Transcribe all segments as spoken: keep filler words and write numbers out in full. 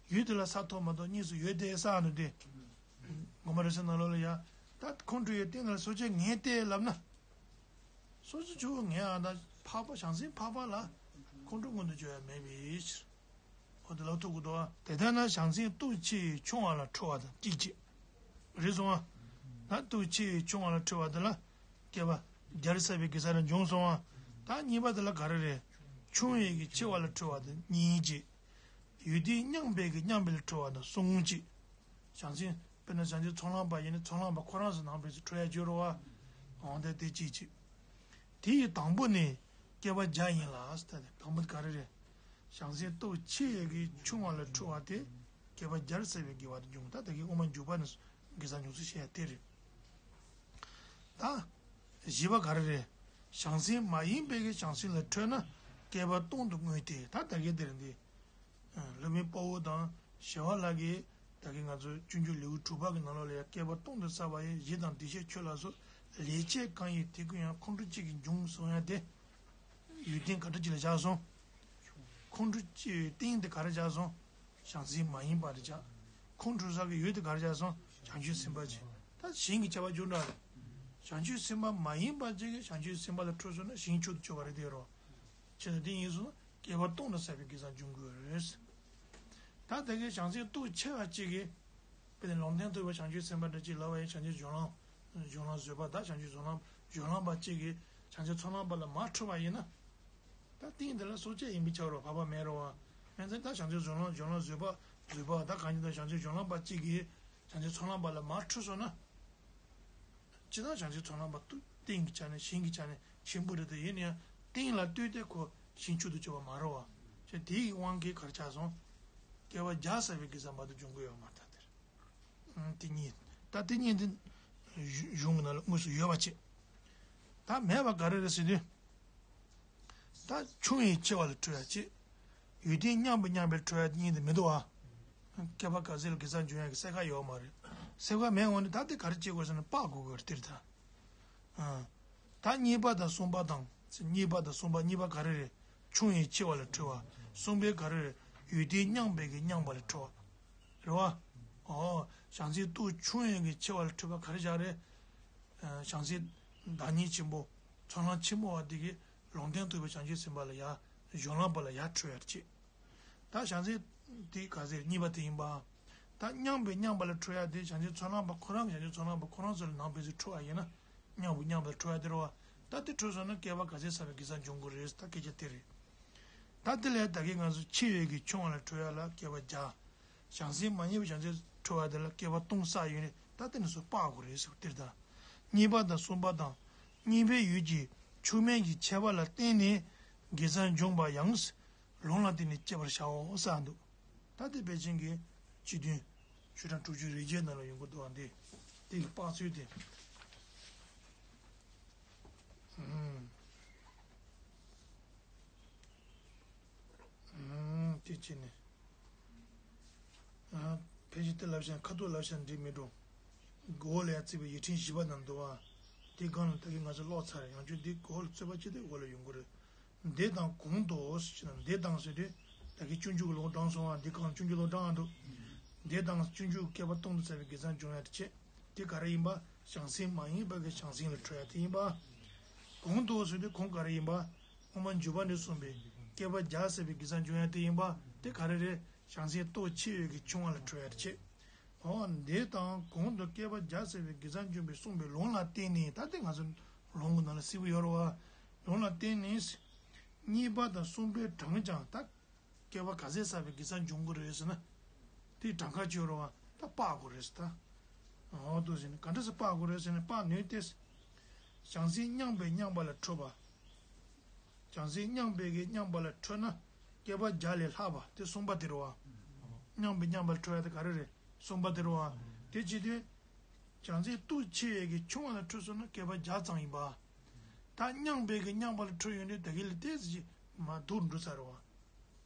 ཡུལ་དེ་ལ་ས་ཐོབ་མ་ཐོབ་གཉིས་སུ་ཡོད་དེ་ས་ནི་དེ། དགོངས་པ་རེ་ཟུང་ནང་ལོགས་ལ་ཡ། ད་ཁོང་ཁྲོ་ཡི་སྟེང་ལ་སོ་སྐྱེ་ངས་བལྟས་ལབ་ན། སོ་སོ་ཆུ་བོ་ངས་ཨ་ད་འཕགས་པ་བྱང་སེམས་འཕགས་པ་ལ་ཁོང་ཁྲོ་མངོན་དུ་གྱུར་ཡ་མེད་པའི་ཕྱིར། འོ་དེ་ལ་ཐུག་གི་འདུག་ཨ། དེ་ལྟར་ན་བྱང་སེམས་སྟོབས་ཆེ་བའི་ཆུང་བ་ལ་ཁྲོ་བ་དང་གཅིག་བྱེད། རེད་སོང་ཨ། ད་སྟོབས་ཆེ་བའི་ཆུང་བ་ལ་ཁྲོ་བ་དེ་ལ་བསྐལ་པ་བརྒྱར་བསགས་པའི་དགེ་རྩ་ལ་འབྱུང་སོང་ཨ། ད་གཉིས་པ་དེ་ལ་ག་རེ་རེད། ཆུང་བའི་གི་ཆེ་བ་ལ་ཁྲོ་བ་དེ་གཉིས་བྱེད། ཡོན་ཏན་མཉམ་པའི་གི་མཉམ་པའི་ལ་ཁྲོ་བ་དང་གསུམ་བྱེད། བྱང་སེམས་དཔེར་ན་བྱང་ཆུབ་ཚོགས་ལམ་པ་ཡིན་ན་ཚོགས་ལམ་པ་ཁོ་རང་ཚོ་ནང་པའི་ཚོ་ཁྲོ་ཡ་བརྗོད་རོ་བ། འོང་དེ་དེ་གཅིག་བྱེད། དེ་ཡི་དང་པོ་ནི་བསྐལ་པ་བརྒྱ་ཡིན་ལ་ཟེར་ཏེ་དང་པོ་ག་རེ་རེད། བྱང་སེམས་སྟོབས་ཆེ་ཡི་གི་ཆུང་བ་ལ་ཁྲོ་བ་དེ་བསྐལ་པ་བརྒྱར་བསགས་པའི་དགེ་བ་དུ་འབྱུང་ད་དེ་གི་དབུ་མ་འཇུག་པ་ནི་དགེ་རྩ་འབྱུང་ཚུལ་བཤད་ཡ་དེ་རེད། ད། བཞི་པ་ག་རེ་རེད། བྱང་སེམས་མ་ཡིན་པའི་གི་བྱང་སེམས་ལ་ཁྲོས་ན་བསྐལ་པ་སྟོང་དུ་བསྔོས་ཏེ་ད་ད་གེ་དེར་འདི། སློབ་དཔོན་དཔའ་བོ་དང་ཞི་བ་ལྷ་གིས་ད་གེ་ང་ཚོ་སྤྱོད་འཇུག་ལེའུ་དྲུག་པ་གི་ནང་ལོགས་ལ་ཡང་བསྐལ་པ་སྟོང་དུ་བསགས་པ་ཡི་གཞི་དང་བདེ་གཤེགས་མཆོད་ལ་སོགས་ལེགས་སྤྱད་གང་ཡིན་དེ་ཀུན་ཡང་ཁོང་ཁྲོ་གཅིག་གིས་འབྱུང་གསུང་ཡ་དེ། ཡོན་ཏན་ག་འདྲ་ཅིག་ལ་བཞག་སོང་། ཁོང་ཁྲོ་ཅི་ཡོད་རྟེན་དེ་ག་རེ་བཞག་སོང་། བྱང་སེམས་མ་ཡིན་པ་རེ་བཞག་ཁོང་ཁྲོ་ཟ་གི་ཡོད་དེ་ག་རེ་བཞག་སོང་། བྱང་ཆུབ་སེམས་དཔའ་ཅིག་ད་གཞན་གྱི་བྱ་བ་རྒྱུ་འབྲས་རེད། བྱང་ཆུབ་སེམས་དཔའ་མ་ཡིན་པ་ཅིག་གིས་བྱང་ཆུབ་སེམས་དཔའ་ལ་ཁྲོ་སོང་ན་གཞན་མཆོག་ཏུ་གྱུར་པ་རེད་དེ་རོ། ཅི་ལ་དེ་ཡིན་སོང་ན་བསྐལ་པ་སྟོང་དུ་བསགས་པའི་དགེ་རྩ་འབྱུང་དགོས་རེད། ད་དེ་གའི་བྱང་སེམས་སྟོབས་ཆེ་བ་གཅིག་གིས། དཔེར་ན་ལུང་བསྟན་ཐོབ་པའི་བྱང་ཆུབ་སེམས་དཔའ་འདྲ་གཅིག་ལབ་པ་ཡིན་བྱང་ཆུབ་གཞུང་ལམ། གཞུང་ལམ་བཟོད་པ་དང་བྱང་ཆུབ་གཞུང་ལམ་གཞུང་ལམ་པ་གཅིག་གིས་བྱང་ཆུབ་ཚོགས་ལམ་པ་ལ་མར་ཁྲོས་པ་ཡིན་ན། ད་རྟེན་འདི་ལ་སྲོག་གཅོད་ཡིན་པའི་ཆ་རོ་བབ་པ་མེད་རོ་བ། མེད་ཚེ་ད་བྱང་ཆུབ་གཞུང་ལམ་གཞུང་ལམ་བཟོད་པ་བཟོད་པ་ད་གང་ཡིན་ད་བྱང་ཆུབ་གཞུང་ལམ་པ་གཅིག་གིས་བྱང་ཆུབ་ཚོགས་ལམ་པ་ལ་མར་ཁྲོས་སོང་ན། ཅི་ལྟར་བྱང་ཆུབ་ཚོགས་ལམ་པ་ཏུ་རྟེན་གྱི་ཆ་ནས་གཞན་གྱི་ཆ་ནས་ཆེན་པོ་རེད་དེ་ཡིན་ན་ཡང་རྟེན་ལ་ལྟོས་ཏེ་ཁོ་གཞན་མཆོག་ཏུ་གྱུར་པ་མ་རེད་བ། ཅེས་དེའི་དབང་གིས་གར་ཆགས་སོང་། བསྐལ་པ་བརྒྱ་བསགས་པའི་དགེ་རྩ་མ་གཏོགས་འབྱུང་གི་ཡོད་མ་རེད་ད་དེར། ཨང་དེ་གཉིས། ད་དེ་གཉིས་དེ་གཞུང་གི་ནང་ལ་དངོས་སུ་ཡོད་པ་བྱེད། ད་མེད་པ་ག་རེ་རེད་ཟེར་དུས། ད་ཆུང་བའི་ཆེ་བ་ལ་ཁྲོ་ཡ་ཆེ། ཡོན་ཏན་མཉམ་པའི་མཉམ་པའི་ཁྲོ་ཡ་གཉིས་དེ་མི་འདུག་ཨ། བསྐལ་པ་ག་ཚོད་ལ་དགེ་རྩ་འབྱུང་ཡ་གི་སེལ་ཁ་ཡོད་མ་རེད། སེལ་ཁ་མེད་འོང་ནི་ད་དེ་ག་རེ་བྱེད་དགོས་ཟེར་ན་སྤགས་དགོས་དགོས་རེད་དེར་ད། ཨ། ད་གཉིས་པ་དང་གསུམ་པ་དང་། གཉིས་པ་དང་གསུམ་པ་གཉིས་པ་ག་རེ་རེད། ཆུང་བའི་ཆེ་བ་ལ་ཁྲོ་བ། གསུམ་པའི་ག་རེ་རེད། ཡོན་ཏན་མཉམ་པའི་གི་མཉམ་པ་ལ་ཁྲོ་བ། རེད་བ། ཨོ། བྱང་སེམས་སྟོབས་ཆུང་ཡིན་གྱི་ཆེ་བ་ལ་ཁྲོས་པ་ག་རེ་བཞག་རེད། བྱང་སེམས་བདག་ཉིད་ཆེན་པོ། ཚོགས་ལམ་ཆེན་མོ་བ་དེ་གིས་ལུང་བསྟན་ཐོབ་པའི་བྱང་ཆུབ་སེམས་དཔའ་ལ་ཡ། གཞུང་ལམ་པ་ལ་ཡ་ཁྲོས་ཡ་ཅེས། ད་བྱང་སེམས་དེ་ག་ཟེར་གཉིས་པ་དེ་ཡིན་པ། ད་མཉམ་པའི་མཉམ་པ་ལ་ཁྲོས་ཡ་དེ་བྱང་ཆུབ་ཚོགས་ལམ་པ་ཁོ་རང་བྱང་ཆུབ་ཚོགས་ལམ་པ་ཁོ་རང་ཚོ་ལ་ནང་པའི་ཚུལ་ཁྲོ་བ་ཡིན་ན། མཉམ་པའི་མཉམ་པ་ལ་ཁྲོ་ཡ་དེ་རེད་བ། ད་དེ་ཁྲོས་སོང་ན་བསྐལ་པ་ག་ཚད་བསགས་པའི་དགེ་རྩ་འབྱུང་དགོས་རེད་ད་སྐད་ཆ་དེ་རེད། ད་དེ་ལས་ད་གིན་ང་ཚོ་ཆེ་བའི་གི་ཆུང་བ་ལ་ཁྲོ་ཡ་ལ་བསྐལ་པ་བརྒྱ། བྱང་སེམས་མ་ཡིན་པའི་བྱང་སེམས་ཁྲོ་བ་དེ་ལ་བསྐལ་པ་སྟོང་བསགས་ཡོད་ནི་ད་དེ་ནི་སུ་སྤགས་དགོས་རེད་ཟེར་བ་དེར་ད། གཉིས་པ་དང་གསུམ་པ་དང་། གཉིས་པའི་ཡུལ་གྱི་ཆུང་དམན་གྱི་ཁྱད་པར་ལ་བརྟེན་ནས་དགེ་རྩ་འབྱུང་བ་ཡང་ལུང་ལ་བརྟེན་ནས་དཔྱད་པར་བྱའོ་གསུངས་འདུག་ད་དེ་དཔེ་ཅན་གྱི་སྤྱི་དོན་ཆོས་གྲགས་དྲུག་ཅུ་རེ་བརྒྱད་ནང་ལ་ཡོང་གི་འདུག་ཨ་འདི་དེ་གི་དཔག་ཚུལ་དེ། ཨུམ། ཨུམ། དེ་བྱས་ནས། ཨ། ཕལ་ཆེར་དེ་ལབ་བྱས་ཁ་ཐུག་ལབ་བྱས་འགྲིག་མི་འགྲོ། མགོ་བོ་ལ་ཡ་བརྩིས་པའི་ཡིག་ཕྲེང་བཞི་པ་ནང་འདུག་ཨ། དེ་སྒང་ལ་ད་གིན་ང་ཚོ་ཀློག་ཚར་ཡང་ཁྱོད་འདི་མགོ་བོ་ལ་རྩོད་པ་ཅི་སྟེ་འོག་ལ་ཡོང་གི་རེད། འདི་དང་གོང་དུ་ཟེར་ན་འདི་དང་ཟེར་དུས་ད་གིན་སྤྱོད་འཇུག་གི་ལུང་དྲངས་སོང་བ་འདི་གང་སྤྱོད་འཇུག་ལུང་དྲངས་འདུག་འདི་དང་སྤྱོད་འཇུག་བསྐལ་པ་སྟོང་དུ་བསགས་པའི་དགེ་རྩ་འབྱུང་ཡ་དེ་བྱེད། དེ་ག་རེ་ཡིན་པ། བྱང་སེམས་མ་ཡིན་པ་གི་བྱང་སེམས་ལ་ཁྲོ་ཡ་དེ་ཡིན་པ། གོང་དུ་ཟེར་དུས་གོང་ག་རེ་ཡིན་པ། དབུ་མ་འཇུག་པ་ནས་གསུངས་པའི་བསྐལ་པ་བརྒྱ་བསགས་པའི་དགེ་རྩ་འབྱུང་ཡ་དེ་ཡིན་པ་དེ་ག་རེ་རེད། བྱང་སེམས་སྟོབས་ཆེ་བའི་གི་ཆུང་བ་ལ་ཁྲོ་ཡ་དེ་བྱེད། འོ་འདི་དང་གོང་དུ་བསྐལ་པ་བརྒྱ་བསགས་པའི་དགེ་རྩ་འབྱུང་བའི་གསུངས་པའི་ལུང་ལ་བརྟེན་ནས་ད་ལྟའི་ང་ཚོ་ལུང་གི་ནང་ལ་གསལ་པོ་ཡོད་རེད་བ། ལུང་ལ་བརྟེན་ནས། གཉིས་པ་དང་གསུམ་པའི་གྲངས་ཀྱང་ད། བསྐལ་པ་ག་ཚད་བསགས་པའི་དགེ་རྩ་འབྱུང་དགོས་རེད་ཟེར་ན། དེའི་གྲངས་ཀ་ཅིག་ཡོད་རེད་བ་ད་དཔག་དགོས་རེད་ཟེར་ད། འོ་འདུག་ཟེར་ནས་ག་འདྲ་སེ་དཔག་དགོས་རེད་ཟེར་ནས་དཔག་ནུས་ཏེ། བྱང་སེམས་མཉམ་པའི་མཉམ་པ་ལ་ཁྲོ་བ། བྱང་སེམས་མཉམ་པའི་གི་མཉམ་པ་ལ་ཁྲོ་ན། བསྐལ་པ་བརྒྱ་ལས་ལྷག་པ་དེ་གསུམ་པ་དེ་རེད་བ། མཉམ་པའི་མཉམ་པ་ལ་ཁྲོ་ཡ་དེ་ག་རེ་རེད་གསུམ་པ་དེ་རེད་བ། དེ་བྱེད་དུས། བྱང་སེམས་སྟོབས་ཆེ་བའི་གི་ཆུང་བ་ལ་ཁྲོ་སོང་ན་བསྐལ་པ་བརྒྱ་ཙམ་ཡིན་པ། ད་མཉམ་པའི་གི་མཉམ་པ་ལ་ཁྲོ་ཡོང་དུས་ད་གི་ལ་ཏོག་ཙམ་ཅིག་མར་སྡུག་འགྲོ་ཚར་རེད་བ།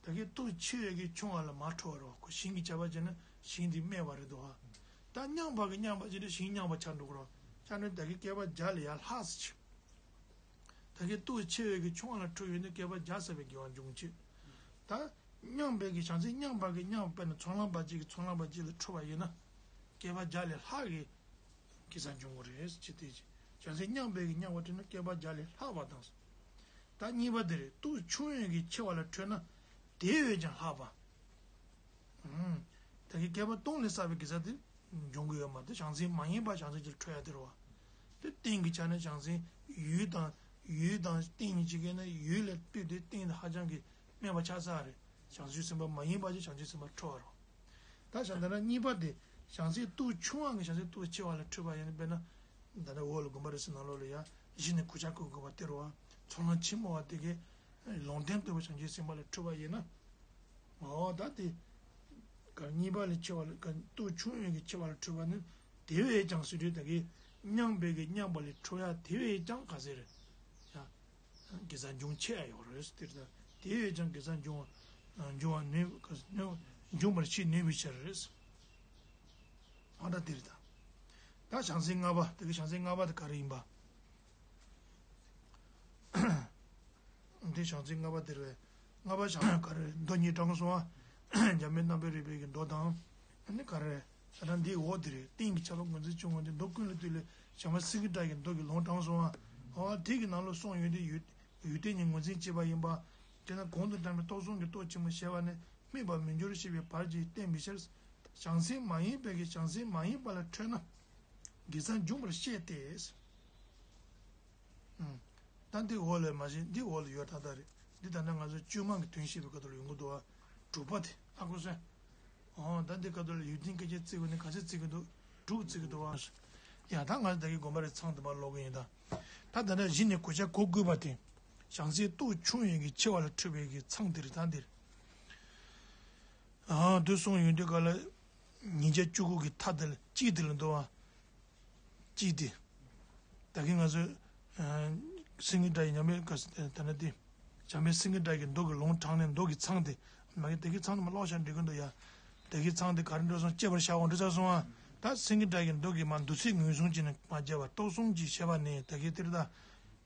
ད་གིན་སྟོབས་ཆེ་བའི་གི་ཆུང་བ་ལ་མར་ཁྲོ་བ་རེད་བ། ཁོ་ཞིང་གི་བྱ་བ་བྱས་ན་ཞིང་འདི་སྨད་པ་རེད་འདུག་བ། ད་མཉམ་པ་གི་མཉམ་པ་བྱས་ན་ཞིང་མཉམ་པ་ཆགས་འགྲོ་གི་རེད་བ། ཆགས་ནས་ད་གིན་བསྐལ་པ་བརྒྱ་ལས་ཡར་ལྷག་ཙམ་ཅིག་ད་གིན་སྟོབས་ཆེ་བའི་གི་ཆུང་བ་ལ་ཁྲོ་ཡོང་དུས་བསྐལ་པ་བརྒྱ་བསགས་པའི་དགེ་བ་འབྱུང་ཆེད། ད་ མཉམ་པའི་གི་བྱང་སེམས་མཉམ་པ་གི་མཉམ་པ་ན་ཚོགས་ལམ་པ་གཅིག་གིས་ཚོགས་ལམ་པ་གཅིག་ལ་འཁྲུལ་པ་ཡིན་ན། བསྐལ་པ་བརྒྱ་ལས་ལྷག་གི་དགེ་རྩ་འབྱུང་གི་རེད་ཅེས་དེ་བྱས། བྱང་སེམས་མཉམ་པའི་གི་མཉམ་པ་འཁྲུལ་ན་བསྐལ་པ་བརྒྱ་ལས་ལྷག་པ་དང་། ད་གཉིས་པ་དེ་རེད། སྡུག་ཆུང་ཡོད་ཀྱི་ཆེ་བ་ལ་འཁྲུལ་ན་དེ་བས་ཀྱང་ལྷག་པ། ཨུམ། ད་གི་བསྐལ་པ་སྟོང་ལས་བསགས་པའི་དགེ་རྩ་དེ་འབྱུང་གི་ཡོད་མ་རེད། བྱང་སེམས་མ་ཡིན་པ་བྱང་སེམས་ཀྱི་འཁྲུལ་ཡ་དེ་རེད་བ། དེ་རྟེན་གྱི་ཆ་ནས་བྱང་སེམས་ཡུལ་དང་ཡུལ་དང་རྟེན་གཉིས་ཀྱི་ནི་ཡུལ་ལ་ལྟོས་ཏེ་རྟེན་དེ་ཧ་ཅང་གི་དམན་པ་ཆགས་ཚར་རེད། བྱང་ཆུབ་སེམས་དཔའ་མ་ཡིན་པ་ཅིག་བྱང་ཆུབ་སེམས་དཔའ་འཁྲུལ་བ་རེད། ད་བྱང་ད་ན་གཉིས་པ་དེ་བྱང་སེམས་སྡུག་ཆུང་བ་གི་བྱང་སེམས་སྡུག་ཆེ་བ་ལ་འཁྲུལ་པ་ཡིན་ན། དཔེར་ན་ད་ནི་འོག་ལ་དགོངས་པ་རེ་ཟེར་ནང་ལོགས་ལ་ཡ་གཞི་ནས་གོ་ཆ་བགོ་དགོས་པ་དེ་རེད་བ། ཚོགས་ལམ་ཆེན་མོ་བ་དེ་གའི་ལུང་བསྟན་བསྟོད་པ་བྱང་ཆུབ་སེམས་དཔའ་ལ་འཁྲུལ་པ་ཡིན་ན། འོ་ད་དེ། ག་གཉིས་པ་ལས་ཆེ་བ་ལ་ག་སྡུག་ཆུང་ཡོད་ཀྱི་ཆེ་བ་ལ་འཁྲུལ་པ་ནི། དེ་བས་ཀྱང་ཟེར་དུས་ད་གི་མཉམ་པའི་གི་མཉམ་པ་ལས་འཁྲུལ་ཡ་དེ་བས་ཀྱང་ག་ཟེར། ཡ། དགེ་རྩ་འབྱུང་ཆེ་ཡ་ཡོད་རེད་ཟེར་དེ་རེད། དེ་བས་ཀྱང་དགེ་རྩ་འབྱུང་བ་འབྱུང་བ་ནུས་ནུས་འབྱུང་བར་བྱེད་ནུས་པའི་ཕྱིར་རེད། ཨ་ད་དེ་རེད་ད། ད་བྱང་སེམས་ལྔ་པ་དེ་གི་བྱང་སེམས་ལྔ་པ་དེ་ག་རེ་ཡིན་པ། འདི་བྱང་སེམས་ལྔ་པ་དེ་རེད། ལྔ་པ་བྱང་ག་རེ་མདོ་ཉིད་དྲངས་སོང་བ། འཇམ་དཔལ་རྣམ་པར་རིག་པའི་གི་མདོ་དང་། ཨ་ནི་ག་རེ། ད་ལྟ་འདིའི་འོག་དེ་རེད། རྟེན་གྱི་ཁྱབ་པ་ངོས་འཛིན་བྱེད་དགོས་ཏེ་མདོ་ཀུན་ལས་བཏུས་ལས་བྱམས་པ་སེང་གེ་བཀྲ་ཡི་མདོ་གི་ལུང་དྲངས་སོང་བ། འོ་དེ་གི་ནང་ལ་གསུངས་ཡོད་དེ་ཡུལ་ཡུལ་རྟེན་གཉིས་ངོས་འཛིན་བྱེད་པ་ཡིན་པ། དེ་ན་གོང་དུ་དྲངས་པའི་སྟོབས་གསུམ་གྱི་སྟོབས་ཆེན་པོ་ཞེས་པ་ནི་དམིགས་པར་མི་འགྱུར་ཞེས་པའི་བར་གྱིས་བསྟན་པའི་ཕྱིར། བྱང་སེམས་མ་ཡིན་པའི་གི་བྱང་སེམས་མ་ཡིན་པ་ལ་འཁྲུལ་ན་དགེ་རྩ་འབྱུང་བར་བཤད་དེ། ཨུམ། ད་འདི་འོག་ལ་མ་བྱན་འདི་འོག་ལ་ཡོད་ད་ད་རེད། འདི་ད་ནི་ང་ཚོ་བཅོས་མ་གི་དོན་བཤད་པའི་སྐབས་དུ་ལ་ཡོང་གི་འདུག་བ། དྲུག་པ་དེ་ཨ་ཁུ་སོན། འོ་ད་འདི་སྐབས་དུ་ལ་ཡུལ་རྟེན་སྐད་ཆ་བརྩི་དགོས་ནི་ག་ཚོད་བརྩི་གི་འདུག་དྲུག་བརྩི་གི་འདུག་བ། ཡ་ད་ང་ཚོ་ད་གི་དགོན་པ་རེ་ཚང་དུ་མ་ལོག་གི་ཡིན་ད། ད་ད་ནི་གཞི་ནས་གོ་ཆ་གོ་དགོས་པ་དེ། བྱང་སེམས་སྟོབས་ཆུང་ཡིན་གྱི་ཆེ་བ་ལ་འཁྲུལ་བའི་གི་མཚང་དེ་རེད་ད་འདིར། ཨ་འདུ་སོང་ཡོང་དུས་ག་ལ། ཉིས་བརྒྱ་བཅུ་དགུ་གི་མཐའ་དེ་ལ་གཅིག་དེ་ལ་འདུག་བ། གཅིག་དེ། ད་གིན་ང་ཚོས། སེང་གེ་སྒྲ་ཡི་ཉམས་པའི་སྐབས་སུ་དེ་ནི་དེ། བྱམས་པའི་སེང་གེ་སྒྲ་གི་མདོ་གི་ལུང་དྲངས་ནས་མདོ་གི་མཚང་དེ། མ་གི་དེ་གི་མཚང་དེ་མ་ཀློག་བྱ་འགྲིག་གི་འདུག་ཡ། དེ་གི་མཚང་དེ་ག་རེ་འགྲོ་སོང་བཅད་པར་བྱའོ་འགྲོ་ཚར་སོང་ཨ། ད་སེང་གེ་སྒྲ་གི་མདོ་གི་མ་འདུ་ཚིག་ངོས་བཟུང་བྱས་ནས་མ་བརྒྱབ་པ་སྟོབས་གསུམ་གྱིས་བྱས་པ་ནི་ད་གི་དེ་རེད་ད།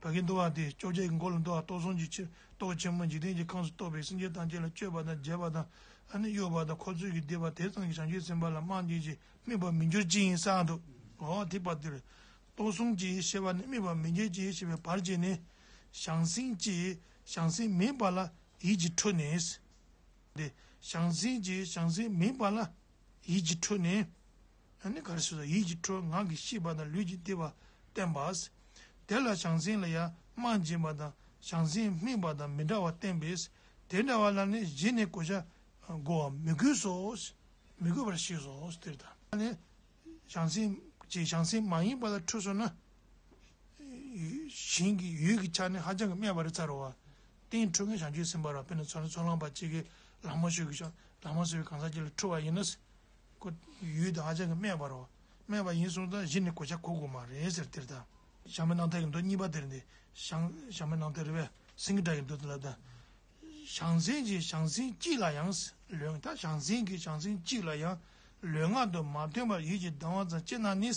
བ་གི་འདུ་བ་དེ་བཅོ་བརྒྱད་ཀྱི་མགོ་ལ་འདུ་བ་སྟོབས་གསུམ་གྱི་ཕྱིར་སྟོབས་ཆེན་པོ་འཇིག་རྟེན་གྱི་ཁམས་སུ་གཏོགས་པའི་སེམས་ཅན་ཐམས་ཅད་ལ་སྤྱོད་པ་དང་བྱེད་པ་དང་ཨ་ནི་གཡོ་བ་དང་འཁོར་ཚོས་ཀྱི་སྡིག་པ་དེ་ཙམ་གྱིས་བྱང་ཆུབ་སེམས་དཔའ་ལ་རྨང་གཅིག་ཅིག་དམིགས་པར་མི་འགྱུར་ཅི་ཡིན་གསུངས་འདུག་འོ་དེ་བར་དེར་སྟོབས་གསུམ་གྱིས་ཞེས་པ་ནི་དམིགས་པར་མི་འགྱུར་ཅི་ཞེས་པའི་བར་བྱས་ནས་བྱང་སེམས་ཀྱིས་བྱང་སེམས་མིན་པ་ལ་ཡིད་ཀྱིས་འཕྲོས་ནས། དེ་བྱང་སེམས་ཀྱིས་བྱང་སེམས་མིན་པ་ལ་ཡིད་ཀྱིས་འཕྲོས་ནས། ཨ་ནི་ག་རེ་ཟེར་ཡིད་ཀྱིས་འཕྲོས་ངག་གིས་ཤེས་པ་དང་ལུས་ཀྱིས་བདེ་བ་བསྟན་པ། དེ་ལ་བྱང་སེམས་ལ་ཡང་རྨང་འབྱིན་པ་དང་བྱང་སེམས་སྨིན་པ་དང་མི་འདྲ་བ་བསྟན་པས། དེ་འདྲ་བ་ལ་ནི་གཞི་ནས་གོ་ཆ་བགོ་བ་མི་དགོས་སོ། མི་དགོས་པར་ཤེས་སོ་ཟེར་ད། ཨ་ནི་བྱང་སེམས་ཀྱིས་བྱང་སེམས་མ་ཡིན་པ་ལ་འཁྲུལ་སོང་ན། གཞན་གྱི་ཡུལ་གྱི་ཆ་ནས་ཧ་ཅང་གི་དམན་པ་རེད་ཚར་བ། རྟེན་འཁྲུལ་མཁན་བྱང་ཆུབ་སེམས་དཔའ་ར་དཔེར་ན་ཚོ་ཚོ་ལངས་པ་གཅིག་གིས་ལྷ་མོ་ཞིག་གི་ལྷ་མོ་ཟེར་བའི་གང་ཟག་གཅིག་ལ་འཁྲུལ་བ་ཡིན་ན། ཁོ་ཡུལ་དང་ཧ་ཅང་གི་དམན་པ་རེད། དམན་པ་ཡིན་སོང་ཙང་གཞི་ནས་གོ་ཆ་གོ་དགོས་མ་རེད་ཟེར་དེར་ད། བྱམས་པའི་རྣམ་ཐར་གྱི་མདོ་གཉིས་པ་དེར་འདི། བྱམས་བྱམས་པའི་རྣམ་ཐར་རེད་པས་སེང་གེ་སྒྲ་ཡི་མདོ་དེ་ལ་ད། བྱང་སེམས་ཀྱིས་བྱང་སེམས་གཅིག་ལ་ཡང་། ལུས་ད་བྱང་སེམས་ཀྱིས་བྱང་སེམས་གཅིག་ལ་ཡང་། ལུས་ངག་ཏུ་མ་བསྟན་པར་ཡིད་ཀྱིས་སྡང་བ་ཙམ་སྐྱེས་ན་ནི།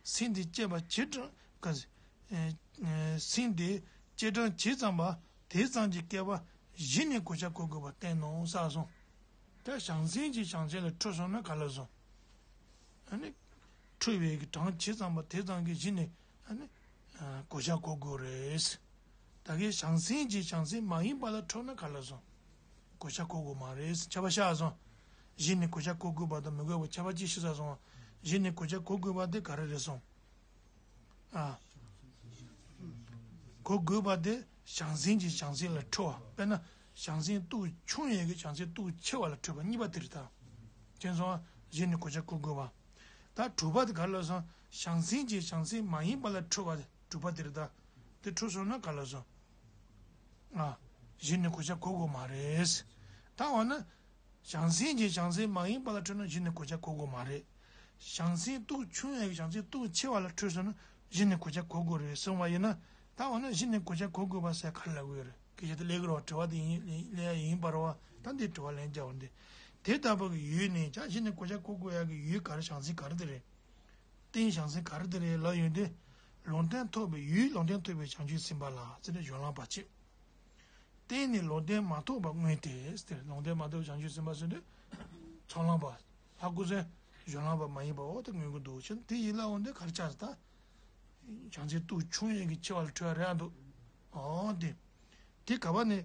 སེམས་དེ་བསྐྱེད་པ་ཇེ་དྲག་ག་སེམས་དེ་སྐྱེས་གྲངས་ཇི་ཙམ་པ་དེ་ཙམ་གྱིས་བསྐལ་པ་གཞི་ནས་གོ་ཆ་གོ་དགོས་པ་བསྟན་ནོ་གསུངས་སོང་། ད་བྱང་སེམས་ཀྱིས་བྱང་སེམས་ལ་འཁྲུལ་སོང་ན་ག་ལ་སོང་། ཨ་ནི། འཁྲུལ་བའི་གི་གྲངས་ཇི་ཙམ་པ་དེ་ཙམ་གྱིས་གཞི་ནས་ཨ་ནི། གོ་ཆ་གོ་དགོས་རེད། ད་གིན་བྱང་སེམས་ཀྱིས་བྱང་སེམས་མ་ཡིན་པ་ལ་འཁྲུལ་ན་ག་ལ་སོང་། གོ་ཆ་གོ་དགོས་མ་རེད་ཁྱབ་པ་ཤར་སོང་། གཞི་ནས་གོ་ཆ་གོ་དགོས་པ་དང་མི་དགོས་པ་ཁྱབ་པ་ཅིག་ཤེས་ས་སོང་། གཞི་ནས་གོ་ཆ་གོ་དགོས་པ་དེ་ག་རེ་རེད་སོང་། ཨ། གོ་དགོས་པ་དེ་བྱང་སེམས་ཀྱིས་བྱང་སེམས་ལ་འཁྲུལ་བ་དཔེར་ན་བྱང་སེམས་སྟོབས་ཆུང་ཡོད་ཀྱི་བྱང་སེམས་སྟོབས་ཆེ་བ་ལ་འཁྲུལ་པ་གཉིས་པ་དེ་རེད་ད། མཁྱེན་སོང་ཨ། གཞི་ནས་གོ་ཆ་གོ་དགོས་པ། ད་དྲུག་པ་དེ་ག་རེ་ལབ་སོང་། བྱང་སེམས་ཀྱིས་བྱང་སེམས་མ་ཡིན་པ་ལ་འཁྲུལ་བ་དེ་དྲུག་པ་དེ་རེད་ད། དེ་འཁྲུལ་སོང་ན་ག་ལ་སོང་། ཨ། གཞི་ནས་གོ་ཆ་གོ་དགོས་མ་རེད། ད་འོ་ན། བྱང་སེམས་ཀྱིས་བྱང་སེམས་མ་ཡིན་པ་ལ་འཁྲུལ་ན་གཞི་ནས་གོ་ཆ་གོ་དགོས་མ་རེད། བྱང་སེམས་སྟོབས་ཆུང་ཡང་བྱང་སེམས་སྟོབས་ཆེ་བ་ལ་འཁྲུལ་སོང་ན་གཞི་ནས་གོ་ཆ་གོ་དགོས་རེད་གསུངས་པ་ཡིན་ན། ད་འོ་ན་གཞི་ནས་གོ་ཆ་གོ་དགོས་པ་ཟེར་ག་རེ་ལབ་ཀྱི་ཡོད་རེད། སྐད་ཆ་དེ་ལས་ཀྱི་རོ་དྲི་བ་དེ་ཡིན་ལས་ཡ་ཡིན་པ་རེད་བ། ད་འདི་དྲི་བ་ལན་རྒྱག་འོ་འདི། དེ་ལྟ་བུ་གི་ཡུལ་ནི་ཀྱང་གཞི་ནས་གོ་ཆ་གོ་དགོས་ཡ་གི་ཡུལ་ག་རེ་བྱང་སེམས་ག་རེ་དེ་རེད། རྟེན་བྱང་སེམས་ག་རེ་དེ་རེད་ལབ་ཡོང་དུས། ལུང་བསྟན་ཐོབ་པའི་ཡུལ་ལུང་བསྟན་ཐོབ་པའི་བྱང་ཆུབ་སེམས་དཔའ་ལ་ཟེར་ནས་གཞུང་ལམ་པ་ཆེ། བརྟེན་ནས་ལུང་བསྟན་མ་ཐོབ་པ་མངོན་ཏེ། དེ་ལུང་བསྟན་མ་ཐོབ་པའི་བྱང་ཆུབ་སེམས་དཔའ་ཟེར་དུས་ཚོགས་ལམ་པ། ལྷ་སྐུ་གསུམ་གཞུང་ལམ་པ་མ་ཡིན་པ་འོ་དེ་མངོན་གྱི་འདུག་ཕྱིར་དེ་ཡིན་ལ་འོ་འདི་གར་ཆགས་ད། བྱང་ཆུབ་སྟོབས་ཆུང་ཡས་ཀྱི་ཆེ་བ་ལ་འཁྲུལ་བ་རེད་འདུག་འོ་དེ། དེ་ག་བ་ནས་